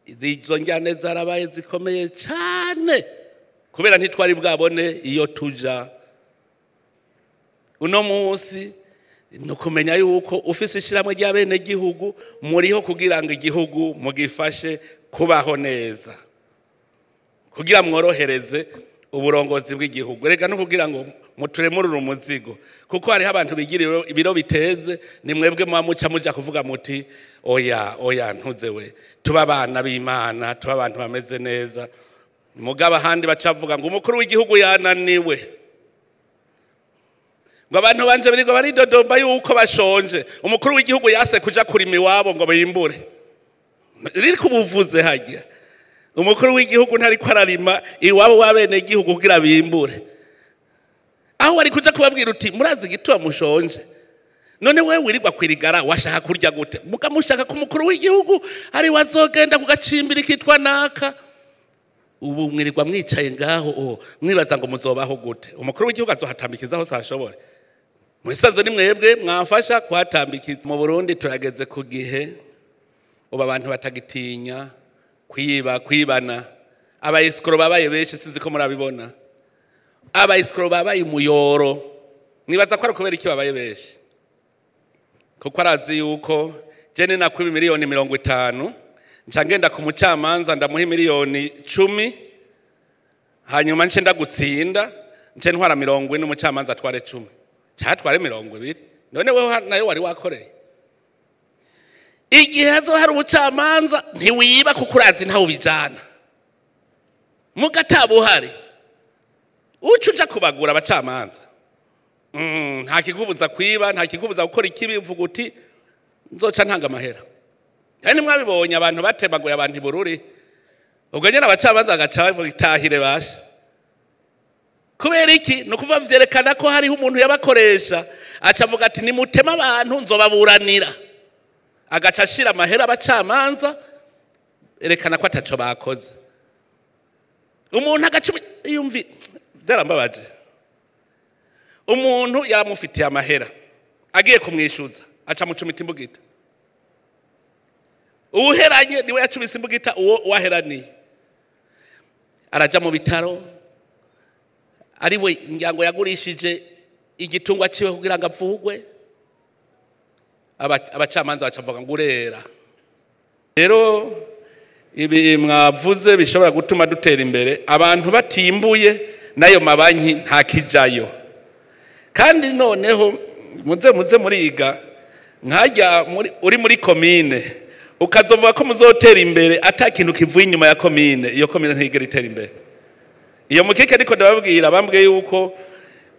Izo njyane zarabaye zikomeye cyane kubera ntitwari bwabone iyo tuja. Uno munsi ni ukumenya yuko ufise ishyirahamwe ry'abenegihugu muriho kugira ngo igihugu mugifashe kubaho neza, kugira mworohereze uburongozi bw'igihugu, reka no kugira ngo muturemurure umuzigo, kuko hariho abantu bigira ibiro biteze. Ni mwebwe muba muca muja kuvuga muti: "Oya, oya, ntuze we, tuba abana b'Imana, tuba abantu bameze neza." Mugabo ahandi bacavuga ngo umukuru w'igihugu yananiwe, ngo abantu banje birirwa baridodomba yuko bashonje, umukuru w'igihugu yase kuja kurima iwabo ngo bimbure. Riri kubuvuze hajya umukuru w'igihugu ntariko ararima iwabo w'abene igihugu kugira bimbure, aho wari kuja kubabwira uti: "Murazi igituma mushonje? None wewe wirirwa kwirigara washaka kurya gute?" Muga mushaka ko umukuru w'igihugu ari wazogenda kugacimbira kitwa naka. Ubu mwirirwa mwicaye ngaho, mwibaza ngo muzobaho gute? Umukuru w'igihugu azohatambikiza hose ashobore. Mubisanzwe ni mwebwe mwafasha kuhatambikiza. Mu Burundi turageze ku gihe ubu abantu batagitinya kwiba, kwibana. Aba escrocs babaye benshi, sinzi ko murabibona. Aba escrocs babaye umuyoro. Nibaza ko ari kubera iki babaye benshi? Kuko arazi yuko jene nakwiba miliyoni 50, nca ngenda ku mucamanza, ndamuha miliyoni 10, hanyuma nce ndagutsinda, nce ntwara 40, umucamanza atware 10 cyatware 20. None wewe nayo wari wakoreye. Igihe hazoba hari ubucamanza ntiwiba, kuko urazi ntawe ubijana. Mugatabuhari uca uja kubagura abacamanza. Nta kikubuza kwiba, nta kikubuza gukora ikibi. Uvuga uti: "Nzoca ntanga amahera." Kandi mwabibonye abantu batemaguye abantu i Bururi, ubwo nyine abacamanza bagaca bavuga: "Itahire basha." Kubera iki? Ni ukuvuga vyerekana ko hariho umuntu yabakoresha, aca avuga ati: "Nimutema abantu nzobaburanira." Agaca ashira amahera abacamanza, erekana ko ataco bakoze. Umuntu agacumi yumvi byarambabaje. Umuntu yaramufitiye amahera, agiye kumwishyuza aca mucumita imbugita. Uwuheranye niwe yacumise imbugita uwo uwaheraniye. Araja mu bitaro, ari we ngira yagurishije igitungwa ciwe kugira ngo avugwe. Abacamanza bacavuga ngo urera. Rero ibi mwavuze bishobora gutuma dutera imbere. Abantu batimbuye n'ayo mabanki ntakijayo. Kandi noneho muze muriga nkajya uri muri komine, ukazovuga ko muzotera imbere ata kintu kivuye inyuma ya komine, iyo komine ntigera itera imbere. Iyo mukike ariko ndababwira, bambwiye yuko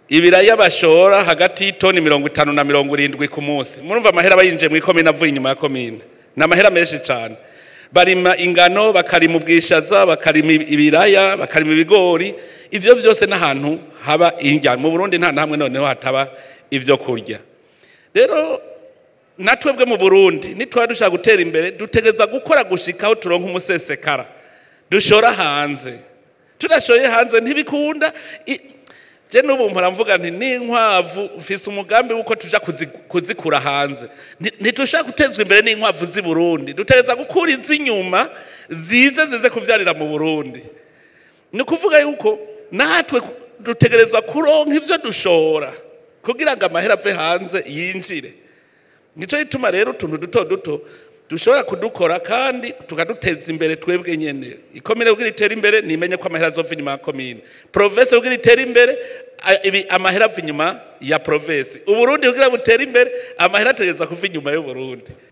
ibiraya bashora hagati y'itoni 50 na 70 ku munsi. Murumva amahera aba yinjiye mu ikomine avuye inyuma ya komine ni amahera menshi cyane. Barima ingano, bakarima ubwishaza, bakarima ibiraya, bakarima ibigori. Ivyo vyose n'ahantu haba indya mu Burundi nta namwe noneho hataba ivyo kurya. Rero natwebwe mu Burundi nitwaba dushaka gutera imbere, dutegeza gukora gushikaho turonka umusesekara dushora hanze. Tudashoye hanze ntibikunda. Je n'ubu mpora mvuga nti n'inkwavu mfise umugambi w'uko tuja kuzikura hanze. Ntitushaka gutezwa imbere n'inkwavu z'i Burundi, dutegeza gukura iz'inyuma zize kuvyarira mu Burundi. Ni ukuvuga yuko natwe dutegerezwa kuronka ivyo dushora kugira ngo amahera ave hanze yinjire. Nico gituma rero utuntu duto duto dushobora kudukora kandi tukaduteza imbere twebwe nyene. Ikomine kugira itere imbere nimenye ko amahera azova inyuma ya komine, province kugira itere imbere ibi amahera ava inyuma ya province, Uburundi kugira butere imbere amahera ategerezwa kuva inyuma y'Uburundi.